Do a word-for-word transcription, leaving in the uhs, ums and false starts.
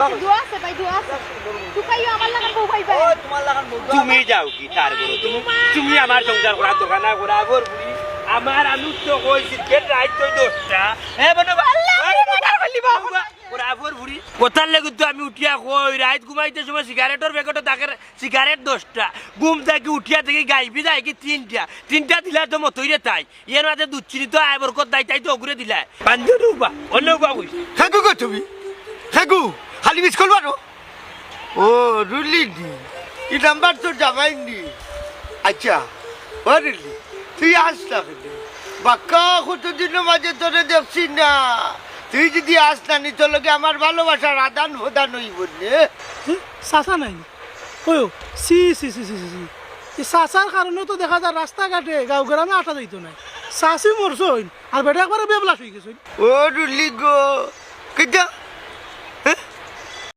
দোয়া আছে ভাই, দোয়া আছে। তুকাইও আমার লাখান বউ পাইবা। ও, তোমার লাখান বউ। তুমি যাও কি তার ঘরো? তুমি, তুমি আমার সংসার করার দরকার না, করা আগর বুড়ি। আমার আমি তো কইছি, গেট রাইত তো দশটা। এ, বনো, আল্লাহ, এই, আমারে মার্ডার করিলিবা। ওরা আগর বুড়ি। কথার লাগি তো আমি উঠিয়া কই, রাইত ঘুমাইতে সময় সিগারেটর প্যাকেটও থাকে, সিগারেট দশটা। ঘুম থাকি উঠিয়া দেখি গাইবি যায় কি তিনটা। তিনটা দিলা তো মতইরে তাই। এর মাঝে দুচ্ছিরি তো আয় বরকত দাই, তাই তো অগুরে দিলায়। পাঞ্জর উবা, অন্য উবা কইস। খাগু গো তুমি? খাগু, খালি মিস কল মারো। ও, রুলি নি। ই নাম্বার তো জামাই নি। আচ্ছা, ও রুলি, তুই আস না কেনে? বাক্কা কতদিনর মাঝে তোরে দেখছি না। তুই যদি আস না নি, তোর লগে আমার ভালোবাসার আদান প্রদান অইবো নে। হুম, চাচা নাই নি? কইও, সি, সি, সি, সি, সি, সি। এই চাচার কারণে তো দেখা যায় রাস্তাঘাটে, গাঁও গ্রামে আটা যাইতো নায়। চাচি মরছইন, আর বেটা একবারে বেবলাশ অই গেছইন। ও রুলি গো, কিতা?